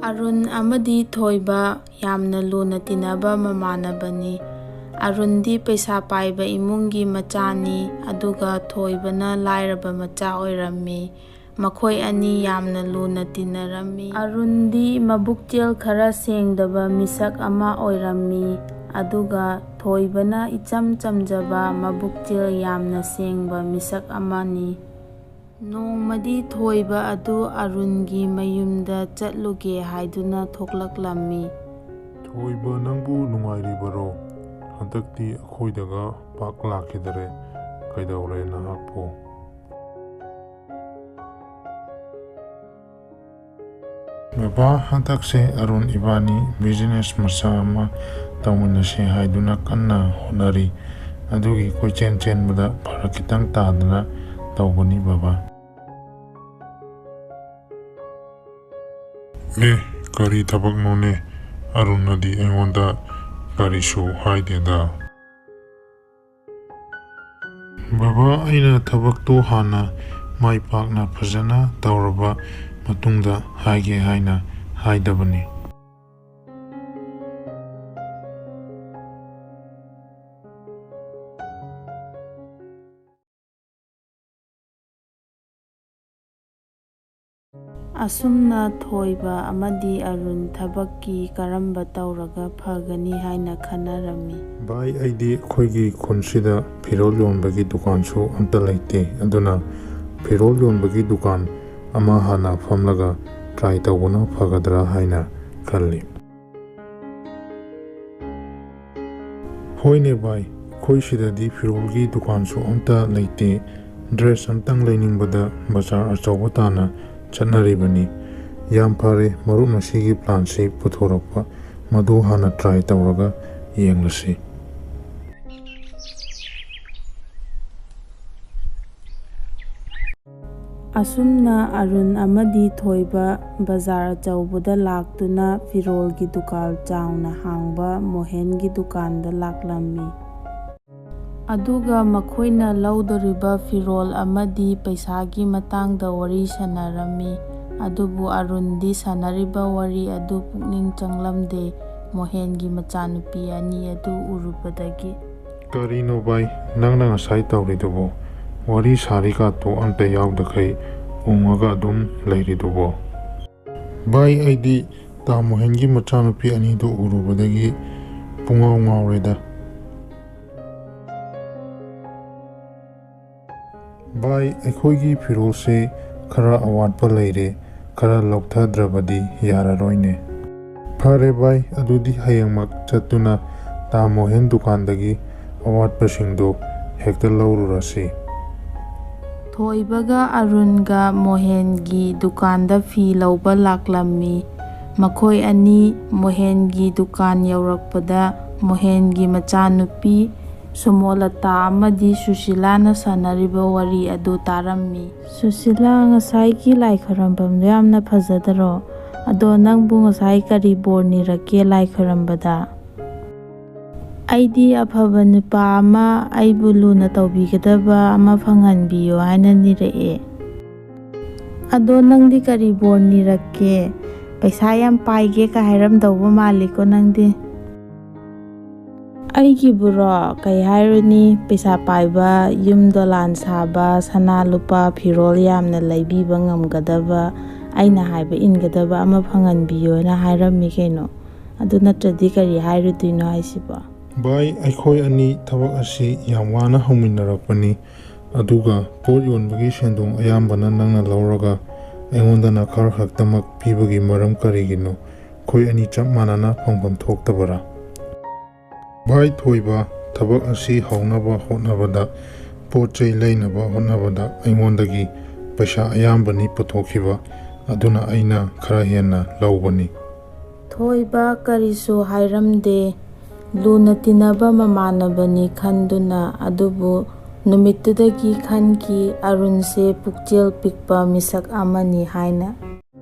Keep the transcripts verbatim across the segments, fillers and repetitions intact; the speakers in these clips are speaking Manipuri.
ꯑꯔꯨꯟ ꯑꯃꯗꯤ ꯊꯣꯏꯕ ꯌꯥꯝꯅ ꯂꯨꯅ ꯇꯤꯟꯅꯕ ꯃꯃꯥꯟꯅꯕꯅꯤ꯫ ꯑꯔꯨꯟꯗꯤ ꯄꯩꯁꯥ ꯄꯥꯏꯕ ꯏꯃꯨꯡꯒꯤ ꯃꯆꯥꯅꯤ, ꯑꯗꯨꯒ ꯊꯣꯏꯕꯅ ꯂꯥꯏꯔꯕ ꯃꯆꯥ ꯑꯣꯏꯔꯝꯃꯤ꯫ ꯃꯈꯣꯏ ꯑꯅꯤ ꯌꯥꯝꯅ ꯂꯨꯅ ꯇꯤꯟꯅꯔꯝꯃꯤ꯫ ꯑꯔꯨꯟꯗꯤ ꯃꯕꯨꯛꯆꯦꯜ ꯈꯔ ꯁꯦꯡꯗꯕ ꯃꯤꯁꯛ ꯑꯃ ꯑꯣꯏꯔꯝꯃꯤ, ꯑꯗꯨꯒ ꯊꯣꯏꯕꯅ ꯏꯆꯝ ꯆꯝꯖꯕ, ꯃꯕꯨꯛꯆꯦꯜ ꯌꯥꯝꯅ ꯁꯦꯡꯕ ꯃꯤꯁꯛ ꯑꯃꯅꯤ꯫ ꯅꯣꯡꯃꯗꯤ ꯊꯣꯏꯕ ꯑꯗꯨ ꯑꯔꯨꯟꯒꯤ ꯃꯌꯨꯝꯗ ꯆꯠꯂꯨꯒꯦ ꯍꯥꯏꯗꯨꯅ ꯊꯣꯛꯂꯛꯂꯝꯃꯤ꯫ "ꯊꯣꯏꯕ, ꯅꯪꯕꯨ ꯅꯨꯡꯉꯥꯏꯔꯤꯕꯔꯣ? ꯍꯟꯗꯛꯇꯤ ꯑꯩꯈꯣꯏꯗꯒ ꯄꯥꯛ ꯂꯥꯛꯈꯤꯗꯔꯦ꯫ ꯀꯩꯗꯧꯔꯦ ꯅꯍꯥꯛꯄꯨ?" "ꯕꯕꯥ, ꯍꯟꯗꯛꯁꯦ ꯑꯔꯨꯟ ꯏꯕꯥꯅꯤ business ꯃꯆꯥ ꯑꯃ ꯇꯧꯃꯤꯟꯅꯁꯦ ꯍꯥꯏꯗꯨꯅ ꯀꯟꯅ ꯍꯣꯠꯅꯔꯤ꯫ ꯑꯗꯨꯒꯤ ꯀꯣꯏꯆꯦꯟ ꯆꯦꯟꯕꯗ ꯐꯔꯛ ꯈꯤꯇꯪ ꯇꯥꯗꯅ ꯇꯧꯕꯅꯤ ꯕꯕꯥ꯫" "ꯑꯦ, ꯀꯔꯤ ꯊꯕꯛꯅꯣꯅꯦ? ꯑꯔꯨꯟꯅꯗꯤ ꯑꯩꯉꯣꯟꯗ ꯀꯔꯤꯁꯨ ꯍꯥꯏꯗꯦꯗ꯫" "ꯕꯕꯥ, ꯑꯩꯅ ꯊꯕꯛꯇꯣ ꯍꯥꯟꯅ ꯃꯥꯏ ꯄꯥꯛꯅ ꯐꯖꯅ ꯇꯧꯔꯕ ꯃꯇꯨꯡꯗ ꯍꯥꯏꯒꯦ ꯍꯥꯏꯅ ꯍꯥꯏꯗꯕꯅꯤ꯫" ꯑꯁꯨꯝꯅ ꯊꯣꯏꯕ ꯑꯃꯗꯤ ꯑꯔꯨꯟ ꯊꯕꯛꯀꯤ ꯀꯔꯝꯕ ꯇꯧꯔꯒ ꯐꯒꯅꯤ ꯍꯥꯏꯅ ꯈꯟꯅꯔꯝꯃꯤ꯫ "ꯚꯥꯏ, ꯑꯩꯗꯤ ꯑꯩꯈꯣꯏꯒꯤ ꯈꯨꯟꯁꯤꯗ ꯐꯤꯔꯣꯜ ꯌꯣꯟꯕꯒꯤ ꯗꯨꯀꯥꯟꯁꯨ ꯑꯝꯇ ꯂꯩꯇꯦ, ꯑꯗꯨꯅ ꯐꯤꯔꯣꯜ ꯌꯣꯟꯕꯒꯤ ꯗꯨꯀꯥꯟ ꯑꯃ ꯍꯥꯟꯅ ꯐꯝꯂꯒ try ꯇꯧꯕꯅ ꯐꯒꯗ꯭ꯔꯥ ꯍꯥꯏꯅ ꯈꯜꯂꯤ꯫" "ꯍꯣꯏꯅꯦ ꯚꯥꯏ, ꯑꯩꯈꯣꯏ ꯁꯤꯗꯗꯤ ꯐꯤꯔꯣꯜꯒꯤ ꯗꯨꯀꯥꯟꯁꯨ ꯑꯝꯇ ꯂꯩꯇꯦ꯫ Dress ꯑꯝꯇꯪ ꯂꯩꯅꯤꯡꯕꯗ ꯕꯖꯥꯔ ꯑꯆꯧꯕ ꯇꯥꯟꯅ ꯆꯠꯅꯔꯤꯕꯅꯤ꯫ ꯌꯥꯝ ꯐꯔꯦ, ꯃꯔꯨꯞꯅ ꯁꯤꯒꯤ planꯁꯤ ꯄꯨꯊꯣꯔꯛꯄ, ꯃꯗꯨ ꯍꯥꯟꯅ try ꯇꯧꯔꯒ ꯌꯦꯡꯂꯁꯤ꯫" ꯑꯁꯨꯝꯅ ꯑꯔꯨꯟ ꯑꯃꯗꯤ ꯊꯣꯏꯕ ꯕꯖꯥꯔ ꯑꯆꯧꯕꯗ ꯂꯥꯛꯇꯨꯅ ꯐꯤꯔꯣꯜꯒꯤ ꯗꯨꯀꯥꯟ ꯆꯥꯎꯅ ꯍꯥꯡꯕ ꯃꯣꯍꯦꯟꯒꯤ ꯗꯨꯀꯥꯟꯗ ꯂꯥꯛꯂꯝꯃꯤ꯫ ꯑꯗꯨꯒ ꯃꯈꯣꯏꯅ ꯂꯧꯗꯣꯔꯤꯕ ꯐꯤꯔꯣꯜ ꯑꯃꯗꯤ ꯄꯩꯁꯥꯒꯤ ꯃꯇꯥꯡꯗ ꯋꯥꯔꯤ ꯁꯥꯟꯅꯔꯝꯃꯤ꯫ ꯑꯗꯨꯕꯨ ꯑꯔꯨꯟꯗꯤ ꯁꯥꯟꯅꯔꯤꯕ ꯋꯥꯔꯤ ꯑꯗꯨ ꯄꯨꯛꯅꯤꯡ ꯆꯪꯂꯝꯗꯦ, ꯃꯣꯍꯦꯟꯒꯤ ꯃꯆꯥꯅꯨꯄꯤ ꯑꯅꯤ ꯑꯗꯨ ꯎꯔꯨꯕꯗꯒꯤ꯫ ꯀꯔꯤꯅꯣ ꯚꯥꯏ, ꯅꯪꯅ ꯉꯁꯥꯏ ꯇꯧꯔꯤꯗꯨꯕꯣ? ꯋꯥꯔꯤ ꯁꯥꯔꯤꯀꯥꯗꯣ ꯑꯝꯇ ꯌꯥꯎꯗꯈꯩ ꯎꯪꯉꯒ ꯑꯗꯨꯝ ꯂꯩꯔꯤꯗꯨꯕꯣ? ꯚꯥꯏ, ꯑꯩꯗꯤ ꯇꯥ ꯃꯣꯍꯦꯟꯒꯤ ꯃꯆꯥꯅꯨꯄꯤ ꯑꯅꯤꯗꯨ ꯎꯔꯨꯕꯗꯒꯤ ꯄꯨꯡꯉꯥꯎ ꯉꯥꯎꯔꯦꯗ꯫ ꯚꯥꯏ, ꯑꯩꯈꯣꯏꯒꯤ ꯐꯤꯔꯣꯜꯁꯦ ꯈꯔ ꯑꯋꯥꯠꯄ ꯂꯩꯔꯦ, ꯈꯔ ꯂꯧꯊꯗ꯭ꯔꯕꯗꯤ ꯌꯥꯔꯔꯣꯏꯅꯦ꯫ ꯐꯔꯦ ꯚꯥꯏ, ꯑꯗꯨꯗꯤ ꯍꯌꯦꯡꯃꯛ ꯆꯠꯇꯨꯅ ꯇꯥ ꯃꯣꯍꯦꯟ ꯗꯨꯀꯥꯟꯗꯒꯤ ꯑꯋꯥꯠꯄꯁꯤꯡꯗꯣ ꯍꯦꯛꯇ ꯂꯧꯔꯨꯔꯁꯤ꯫ ꯊꯣꯏꯕꯒ ꯑꯔꯨꯟꯒ ꯃꯣꯍꯦꯟꯒꯤ ꯗꯨꯀꯥꯟꯗ ꯐꯤ ꯂꯧꯕ ꯂꯥꯛꯂꯝꯃꯤ꯫ ꯃꯈꯣꯏ ꯑꯅꯤ ꯃꯣꯍꯦꯟꯒꯤ ꯗꯨꯀꯥꯟ ꯌꯧꯔꯛꯄꯗ ꯃꯣꯍꯦꯟꯒꯤ ꯃꯆꯥꯅꯨꯄꯤ ꯁꯨꯃꯣꯂꯇꯥ ꯑꯃꯗꯤ ꯁꯨꯁꯤꯂꯥꯅ ꯁꯥꯟꯅꯔꯤꯕ ꯋꯥꯔꯤ ꯑꯗꯨ ꯇꯥꯔꯝꯃꯤ꯫ ꯁꯨꯁꯤꯂꯥ, ꯉꯁꯥꯏꯒꯤ ꯂꯥꯏ ꯈꯣꯏꯔꯝꯐꯝꯗꯣ ꯌꯥꯝꯅ ꯐꯖꯗꯔꯣ? ꯑꯗꯣ ꯅꯪꯕꯨ ꯉꯁꯥꯏ ꯀꯔꯤ ꯕꯣꯔ ꯅꯤꯔꯛꯀꯦ ꯂꯥꯏ ꯈꯣꯏꯔꯝꯕꯗ? ꯑꯩꯗꯤ ꯑꯐꯕ ꯅꯨꯄꯥ ꯑꯃ, ꯑꯩꯕꯨ ꯂꯨꯅ ꯇꯧꯕꯤꯒꯗꯕ ꯑꯃ ꯐꯪꯍꯟꯕꯤꯌꯨ ꯍꯥꯏꯅ ꯅꯤꯔꯛꯑꯦ꯫ ꯑꯗꯣ ꯅꯪꯗꯤ ꯀꯔꯤ ꯕꯣꯔ ꯅꯤꯔꯛꯀꯦ? ꯄꯩꯁꯥ ꯌꯥꯝ ꯄꯥꯏꯒꯦ ꯀ ꯍꯥꯏꯔꯝꯗꯧꯕ ꯃꯥꯜꯂꯤꯀꯣ ꯅꯪꯗꯤ꯫ ꯑꯩꯒꯤꯕꯨꯔꯣ, ꯀꯩ ꯍꯥꯏꯔꯨꯅꯤ, ꯄꯩꯁꯥ ꯄꯥꯏꯕ, ꯌꯨꯝ ꯗꯣꯂꯥꯟ ꯁꯥꯕ, ꯁꯅꯥ ꯂꯨꯄꯥ ꯐꯤꯔꯣꯜ ꯌꯥꯝꯅ ꯂꯩꯕꯤꯕ ꯉꯝꯒꯗꯕ, ꯑꯩꯅ ꯍꯥꯏꯕ ꯏꯟꯒꯗꯕ ꯑꯃ ꯐꯪꯍꯟꯕꯤꯌꯣꯅ ꯍꯥꯏꯔꯝꯃꯤ ꯀꯩꯅꯣ꯫ ꯑꯗꯨ ꯅꯠꯇ꯭ꯔꯗꯤ ꯀꯔꯤ ꯍꯥꯏꯔꯨꯗꯣꯏꯅꯣ ꯍꯥꯏꯁꯤꯕꯣ? ꯚꯥꯏ, ꯑꯩꯈꯣꯏ ꯑꯅꯤ ꯊꯕꯛ ꯑꯁꯤ ꯌꯥꯝ ꯋꯥꯅ ꯍꯧꯃꯤꯟꯅꯔꯛꯄꯅꯤ, ꯑꯗꯨꯒ ꯄꯣꯠ ꯌꯣꯟꯕꯒꯤ ꯁꯦꯟꯗꯣꯡ ꯑꯌꯥꯝꯕꯅ ꯅꯪꯅ ꯂꯧꯔꯒ ꯑꯩꯉꯣꯟꯗꯅ ꯈꯔ ꯈꯛꯇꯃꯛ ꯄꯤꯕꯒꯤ ꯃꯔꯝ ꯀꯔꯤꯒꯤꯅꯣ? ꯑꯩꯈꯣꯏ ꯑꯅꯤ ꯆꯞ ꯃꯥꯟꯅꯅ ꯐꯪꯐꯝ ꯊꯣꯛꯇꯕꯔꯥ? ꯚꯥꯏ ꯊꯣꯏꯕ, ꯊꯕꯛ ꯑꯁꯤ ꯍꯧꯅꯕ ꯍꯣꯠꯅꯕꯗ, ꯄꯣꯠ ꯆꯩ ꯂꯩꯅꯕ ꯍꯣꯠꯅꯕꯗ ꯑꯩꯉꯣꯟꯗꯒꯤ ꯄꯩꯁꯥ ꯑꯌꯥꯝꯕꯅꯤ ꯄꯨꯊꯣꯛꯈꯤꯕ, ꯑꯗꯨꯅ ꯑꯩꯅ ꯈꯔ ꯍꯦꯟꯅ ꯂꯧꯕꯅꯤ꯫ ꯊꯣꯏꯕ ꯀꯔꯤꯁꯨ ꯍꯥꯏꯔꯝꯗꯦ꯫ ꯂꯨꯅ ꯇꯤꯟꯅꯕ ꯃꯃꯥꯟꯅꯕꯅꯤ ꯈꯟꯗꯨꯅ, ꯑꯗꯨꯕꯨ ꯅꯨꯃꯤꯠꯇꯨꯗꯒꯤ ꯈꯟꯈꯤ ꯑꯔꯨꯟꯁꯦ ꯄꯨꯛꯆꯦꯜ ꯄꯤꯛꯄ ꯃꯤꯁꯛ ꯑꯃꯅꯤ ꯍꯥꯏꯅ꯫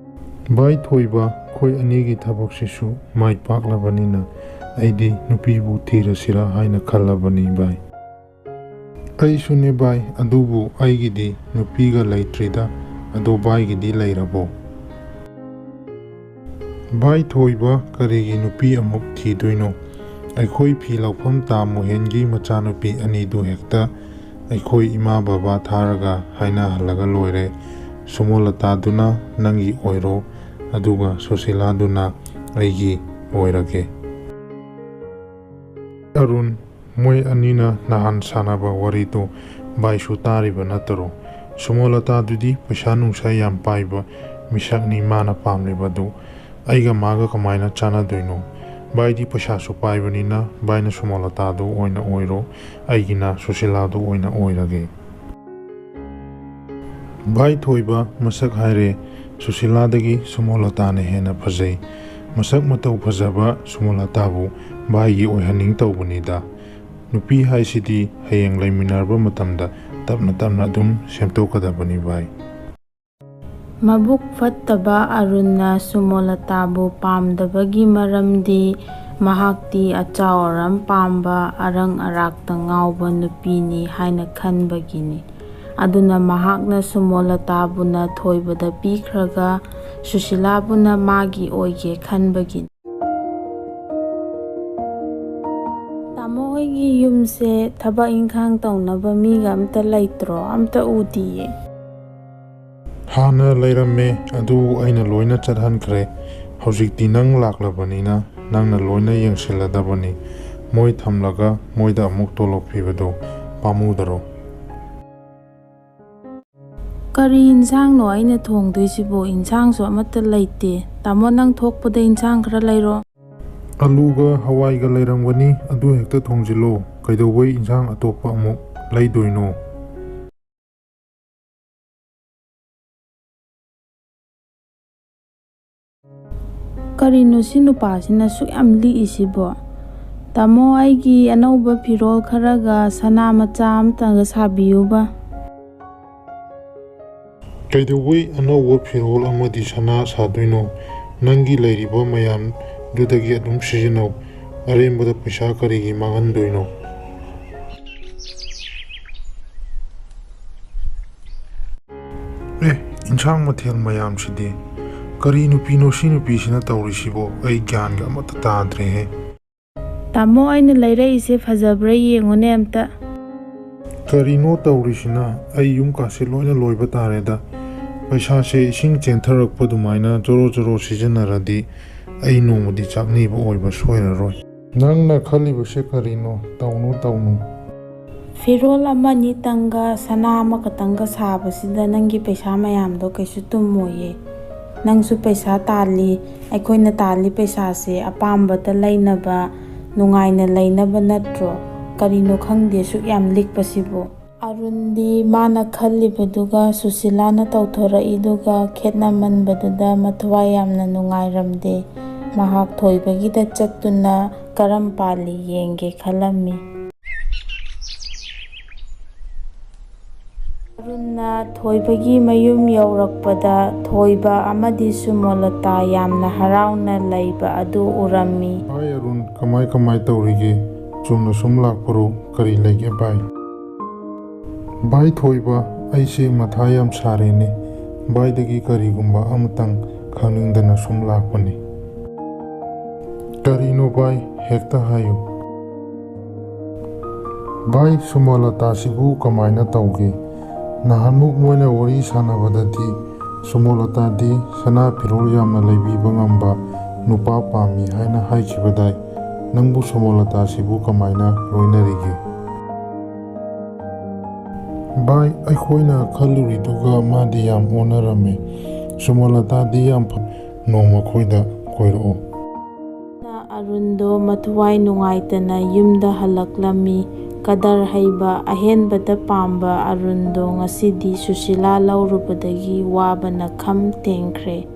ꯚꯥꯏ ꯊꯣꯏꯕ, ꯑꯩꯈꯣꯏ ꯑꯅꯤꯒꯤ ꯊꯕꯛꯁꯤꯁꯨ ꯃꯥꯏ ꯄꯥꯛꯂꯕꯅꯤꯅ ꯑꯩꯗꯤ ꯅꯨꯄꯤꯕꯨ ꯊꯤꯔꯁꯤꯔꯥ ꯍꯥꯏꯅ ꯈꯜꯂꯕꯅꯤ ꯚꯥꯏ꯫ ꯑꯩꯁꯨꯅꯦ ꯚꯥꯏ, ꯑꯗꯨꯕꯨ ꯑꯩꯒꯤꯗꯤ ꯅꯨꯄꯤꯒ ꯂꯩꯇ꯭ꯔꯤꯗ꯫ ꯑꯗꯣ ꯚꯥꯏꯒꯤꯗꯤ ꯂꯩꯔꯕꯣ? ꯚꯥꯏ ꯊꯣꯏꯕ, ꯀꯔꯤꯒꯤ ꯅꯨꯄꯤ ꯑꯃꯨꯛ ꯊꯤꯗꯣꯏꯅꯣ? ꯑꯩꯈꯣꯏ ꯐꯤ ꯂꯧꯐꯝ ꯇꯥ ꯃꯣꯍꯦꯟꯒꯤ ꯃꯆꯥꯅꯨꯄꯤ ꯑꯅꯤꯗꯨ ꯍꯦꯛꯇ ꯑꯩꯈꯣꯏ ꯏꯃꯥ ꯕꯕꯥ ꯊꯥꯔꯒ ꯍꯥꯏꯅꯍꯜꯂꯒ ꯂꯣꯏꯔꯦ꯫ ꯁꯨꯃꯣꯂꯇꯥꯗꯨꯅ ꯅꯪꯒꯤ ꯑꯣꯏꯔꯣ, ꯑꯗꯨꯒ ꯁꯨꯁꯤꯂꯥꯗꯨꯅ ꯑꯩꯒꯤ ꯑꯣꯏꯔꯒꯦ꯫ ꯑꯔꯨꯟ, ꯃꯣꯏ ꯑꯅꯤꯅ ꯅꯍꯥꯟ ꯁꯥꯟꯅꯕ ꯋꯥꯔꯤꯗꯣ ꯚꯥꯏꯁꯨ ꯇꯥꯔꯤꯕ ꯅꯠꯇꯔꯣ? ꯁꯨꯃꯣꯂꯇꯥꯗꯨꯗꯤ ꯄꯩꯁꯥ ꯅꯨꯡꯁꯥ ꯌꯥꯝ ꯄꯥꯏꯕ ꯃꯤꯁꯛꯅꯤ ꯃꯥꯅ ꯄꯥꯝꯂꯤꯕꯗꯨ꯫ ꯑꯩꯒ ꯃꯥꯒ ꯀꯃꯥꯏꯅ ꯆꯥꯟꯅꯗꯣꯏꯅꯣ? ꯚꯥꯏꯗꯤ ꯄꯩꯁꯥꯁꯨ ꯄꯥꯏꯕꯅꯤꯅ ꯚꯥꯏꯅ ꯁꯨꯃꯣꯂꯇꯥꯗꯨ ꯑꯣꯏꯅ ꯑꯣꯏꯔꯣ, ꯑꯩꯒꯤꯅ ꯁꯨꯁꯤꯂꯥꯗꯨ ꯑꯣꯏꯅ ꯑꯣꯏꯔꯒꯦ꯫ ꯚꯥꯏ ꯊꯣꯏꯕ, ꯃꯁꯛ ꯍꯥꯏꯔꯦ ꯁꯨꯁꯤꯂꯥꯗꯒꯤ ꯁꯨꯃꯣꯂꯇꯥꯅ ꯍꯦꯟꯅ ꯐꯖꯩ꯫ ꯃꯁꯛ ꯃꯇꯧ ꯐꯖꯕ ꯁꯨꯃꯣꯂꯇꯥꯕꯨ ꯚꯥꯏꯒꯤ ꯑꯣꯏꯍꯟꯅꯤꯡ ꯇꯧꯕꯅꯤꯗ꯫ ꯅꯨꯄꯤ ꯍꯥꯏꯁꯤꯗꯤ ꯍꯌꯦꯡ ꯂꯩꯃꯤꯟꯅꯔꯕ ꯃꯇꯝꯗ ꯇꯞꯅ ꯇꯞꯅ ꯑꯗꯨꯝ ꯁꯦꯝꯗꯣꯛꯀꯗꯕꯅꯤ ꯚꯥꯏ꯫ ꯃꯕꯨꯛ ꯐꯠꯇꯕ ꯑꯔꯨꯟꯅ ꯁꯨꯃꯣꯂꯇꯥꯕꯨ ꯄꯥꯝꯗꯕꯒꯤ ꯃꯔꯝꯗꯤ ꯃꯍꯥꯛꯇꯤ ꯑꯆꯥꯎ ꯑꯔꯝ ꯄꯥꯝꯕ, ꯑꯔꯪ ꯑꯔꯥꯛꯇ ꯉꯥꯎꯕ ꯅꯨꯄꯤꯅꯤ ꯍꯥꯏꯅ ꯈꯟꯕꯒꯤꯅꯤ꯫ ꯑꯗꯨꯅ ꯃꯍꯥꯛꯅ ꯁꯨꯃꯣꯂꯇꯥꯕꯨꯅ ꯊꯣꯏꯕꯗ ꯄꯤꯈ꯭ꯔꯒ ꯁꯨꯁꯤꯂꯥꯕꯨꯅ ꯃꯥꯒꯤ ꯑꯣꯏꯒꯦ ꯈꯟꯕꯒꯤꯅꯤ꯫ ꯇꯥꯃꯣ ꯍꯣꯏꯒꯤ ꯌꯨꯝꯁꯦ ꯊꯕꯛ ꯏꯪꯈꯥꯡ ꯇꯧꯅꯕ ꯃꯤꯒ ꯑꯝꯇ ꯂꯩꯇ꯭ꯔꯣ? ꯑꯝꯇ ꯎꯗꯤꯌꯦ꯫ ꯍꯥꯟꯅ ꯂꯩꯔꯝꯃꯦ, ꯑꯗꯨ ꯑꯩꯅ ꯂꯣꯏꯅ ꯆꯠꯍꯟꯈ꯭ꯔꯦ꯫ ꯍꯧꯖꯤꯛꯇꯤ ꯅꯪ ꯂꯥꯛꯂꯕꯅꯤꯅ ꯅꯪꯅ ꯂꯣꯏꯅ ꯌꯦꯡꯁꯤꯜꯂꯗꯕꯅꯤ꯫ ꯃꯣꯏ ꯊꯝꯂꯒ ꯃꯣꯏꯗ ꯑꯃꯨꯛ ꯇꯣꯂꯣꯞ ꯄꯤꯕꯗꯣ ꯄꯥꯝꯃꯨꯗꯔꯣ? ꯀꯔꯤ ꯏꯟꯁꯥꯡꯅꯣ ꯑꯩꯅ ꯊꯣꯡꯗꯣꯏꯁꯤꯕꯣ? ꯏꯟꯁꯥꯡꯁꯨ ꯑꯃꯠꯇ ꯂꯩꯇꯦ꯫ ꯇꯥꯃꯣ, ꯅꯪ ꯊꯣꯛꯄꯗ ꯏꯟꯁꯥꯡ ꯈꯔ ꯂꯩꯔꯣ꯫ ꯑꯂꯨꯒ ꯍꯋꯥꯏꯒ ꯂꯩꯔꯝꯒꯅꯤ, ꯑꯗꯨ ꯍꯦꯛꯇ ꯊꯣꯡꯖꯤꯜꯂꯣ꯫ ꯀꯩꯗꯧꯕꯩ ꯏꯟꯁꯥꯡ ꯑꯇꯣꯞꯄ ꯑꯃꯨꯛ ꯂꯩꯗꯣꯏꯅꯣ? ꯀꯔꯤꯅꯣ ꯁꯤ ꯅꯨꯄꯥꯁꯤꯅ ꯁꯨꯛ ꯌꯥꯝ ꯂꯤꯛꯏꯁꯤꯕꯣ? ꯇꯥꯃꯣ, ꯑꯩꯒꯤ ꯑꯅꯧꯕ ꯐꯤꯔꯣꯜ ꯈꯔꯒ ꯁꯅꯥ ꯃꯆꯥ ꯑꯃꯇꯒ ꯁꯥꯕꯤꯌꯨꯕ꯫ ꯀꯩꯗꯧꯕꯩ ꯑꯅꯧꯕ ꯐꯤꯔꯣꯜ ꯑꯃꯗꯤ ꯁꯅꯥ ꯁꯥꯗꯣꯏꯅꯣ? ꯅꯪꯒꯤ ꯂꯩꯔꯤꯕ ꯃꯌꯥꯝꯗꯨꯗꯒꯤ ꯑꯗꯨꯝ ꯁꯤꯖꯤꯟꯅꯧ꯫ ꯑꯔꯦꯝꯕꯗ ꯄꯩꯁꯥ ꯀꯔꯤꯒꯤ ꯃꯥꯡꯍꯟꯗꯣꯏꯅꯣ? ꯑꯦ, ꯏꯟꯁꯥꯡ ꯃꯊꯦꯜ ꯃꯌꯥꯝꯁꯤꯗꯤ꯫ ꯀꯔꯤ ꯅꯨꯄꯤꯅꯣ ꯁꯤ ꯅꯨꯄꯤꯁꯤꯅ ꯇꯧꯔꯤꯁꯤꯕꯣ? ꯑꯩ ꯒ꯭ꯌꯥꯟꯒ ꯑꯃꯠꯇ ꯇꯥꯗ꯭ꯔꯦꯍꯦ꯫ ꯇꯥꯃꯣ, ꯑꯩꯅ ꯂꯩꯔꯛꯏꯁꯦ ꯐꯖꯕ꯭ꯔꯥ ꯌꯦꯡꯉꯨꯅꯦ ꯑꯝꯇ꯫ ꯀꯔꯤꯅꯣ ꯇꯧꯔꯤꯁꯤꯅ? ꯑꯩ ꯌꯨꯝ ꯀꯥꯁꯦ ꯂꯣꯏꯅ ꯂꯣꯏꯕ ꯇꯥꯔꯦꯗ꯫ ꯄꯩꯁꯥꯁꯦ ꯏꯁꯤꯡ ꯆꯦꯟꯊꯔꯛꯄ ꯑꯗꯨꯃꯥꯏꯅ ꯆꯣꯔꯣ ꯆꯣꯔꯣ ꯁꯤꯖꯤꯟꯅꯔꯗꯤ ꯑꯩ ꯅꯣꯡꯃꯗꯤ ꯆꯥꯛꯅꯤꯕ ꯑꯣꯏꯕ ꯁꯣꯏꯔꯔꯣꯏ꯫ ꯅꯪꯅ ꯈꯜꯂꯤꯕꯁꯦ ꯀꯔꯤꯅꯣ? ꯇꯧꯅꯨ, ꯇꯧꯅꯨ꯫ ꯐꯤꯔꯣꯜ ꯑꯃꯅꯤꯇꯪꯒ ꯁꯅꯥ ꯑꯃꯈꯛꯇꯪꯒ ꯁꯥꯕꯁꯤꯗ ꯅꯪꯒꯤ ꯄꯩꯁꯥ ꯃꯌꯥꯝꯗꯣ ꯀꯩꯁꯨ ꯇꯨꯝꯃꯣꯏꯌꯦ꯫ ꯅꯪꯁꯨ ꯄꯩꯁꯥ ꯇꯥꯜꯂꯤ, ꯑꯩꯈꯣꯏꯅ ꯇꯥꯜꯂꯤ ꯄꯩꯁꯥꯁꯦ ꯑꯄꯥꯝꯕꯇ ꯂꯩꯅꯕ, ꯅꯨꯡꯉꯥꯏꯅ ꯂꯩꯅꯕ ꯅꯠꯇ꯭ꯔꯣ? ꯀꯔꯤꯅꯣ ꯈꯪꯗꯦ ꯁꯨꯛ ꯌꯥꯝ ꯂꯤꯛꯄꯁꯤꯕꯨ꯫ ꯑꯔꯨꯟꯗꯤ ꯃꯥꯅ ꯈꯜꯂꯤꯕꯗꯨꯒ ꯁꯨꯁꯤꯂꯥꯅ ꯇꯧꯊꯣꯔꯛꯏꯗꯨꯒ ꯈꯦꯠꯅꯃꯟꯕꯗꯨꯗ ꯃꯊꯋꯥꯏ ꯌꯥꯝꯅ ꯅꯨꯡꯉꯥꯏꯔꯝꯗꯦ꯫ ꯃꯍꯥꯛ ꯊꯣꯏꯕꯒꯤꯗ ꯆꯠꯇꯨꯅ ꯀꯔꯝ ꯄꯥꯜꯂꯤ ꯌꯦꯡꯒꯦ ꯈꯜꯂꯝꯃꯤ꯫ ꯑꯔꯨꯟꯅ ꯊꯣꯏꯕꯒꯤ ꯃꯌꯨꯝ ꯌꯧꯔꯛꯄꯗ ꯊꯣꯏꯕ ꯑꯃꯗꯤ ꯁꯨꯃꯣꯂꯇꯥ ꯌꯥꯝꯅ ꯍꯔꯥꯎꯅ ꯂꯩꯕ ꯑꯗꯨ ꯎꯔꯝꯃꯤ꯫ ꯚꯥꯏ ꯑꯔꯨꯟ, ꯀꯃꯥꯏ ꯀꯃꯥꯏ ꯇꯧꯔꯤꯒꯦ? ꯆꯨꯝꯅ ꯁꯨꯝ ꯂꯥꯛꯄꯔꯣ? ꯀꯔꯤ ꯂꯩꯒꯦ ꯚꯥꯏ? ꯚꯥꯏ ꯊꯣꯏꯕ, ꯑꯩꯁꯦ ꯃꯊꯥ ꯌꯥꯝ ꯁꯥꯔꯦꯅꯦ꯫ ꯚꯥꯏꯗꯒꯤ ꯀꯔꯤꯒꯨꯝꯕ ꯑꯃꯇꯪ ꯈꯪꯅꯤꯡꯗꯅ ꯁꯨꯝ ꯂꯥꯛꯄꯅꯤ꯫ ꯀꯔꯤꯅꯣ ꯚꯥꯏ? ꯍꯦꯛꯇ ꯍꯥꯏꯌꯨ꯫ ꯚꯥꯏ, ꯁꯨꯃꯣꯂꯇꯥꯁꯤꯕꯨ ꯀꯃꯥꯏꯅ ꯇꯧꯒꯦ? ꯅꯍꯥꯟꯃꯨꯛ ꯃꯣꯏꯅ ꯋꯥꯔꯤ ꯁꯥꯟꯅꯕꯗꯗꯤ ꯁꯨꯃꯣꯂꯇꯥꯗꯤ ꯁꯅꯥ ꯐꯤꯔꯣꯜ ꯌꯥꯝꯅ ꯂꯩꯕꯤꯕ ꯉꯝꯕ ꯅꯨꯄꯥ ꯄꯥꯝꯃꯤ ꯍꯥꯏꯅ ꯍꯥꯏꯈꯤꯕꯗꯥꯏ? ꯅꯪꯕꯨ ꯁꯨꯃꯣꯂꯇꯥꯁꯤꯕꯨ ꯀꯃꯥꯏꯅ ꯂꯣꯏꯅꯔꯤꯒꯦ? ꯚꯥꯏ, ꯑꯩꯈꯣꯏꯅ ꯈꯜꯂꯨꯔꯤꯗꯨꯒ ꯃꯥꯗꯤ ꯌꯥꯝ ꯑꯣꯟꯅꯔꯝꯃꯦ꯫ ꯁꯨꯃꯣꯂꯇꯥꯗꯤ ꯌꯥꯝ ꯐ-, ꯅꯣꯡꯃ ꯑꯩꯈꯣꯏꯗ ꯀꯣꯏꯔꯛꯑꯣ꯫ ꯑꯔꯨꯟꯗꯣ ꯃꯊꯋꯥꯏ ꯅꯨꯡꯉꯥꯏꯇꯅ ꯌꯨꯝꯗ ꯍꯜꯂꯛꯂꯝꯃꯤ꯫ ꯀꯗꯔ ꯍꯩꯕ, ꯑꯍꯦꯟꯕꯗ ꯄꯥꯝꯕ ꯑꯔꯨꯟꯗꯣ ꯉꯁꯤꯗꯤ ꯁꯨꯁꯤꯂꯥ ꯂꯧꯔꯨꯕꯗꯒꯤ ꯋꯥꯕꯅ ꯈꯝ ꯇꯦꯡꯈ꯭ꯔꯦ꯫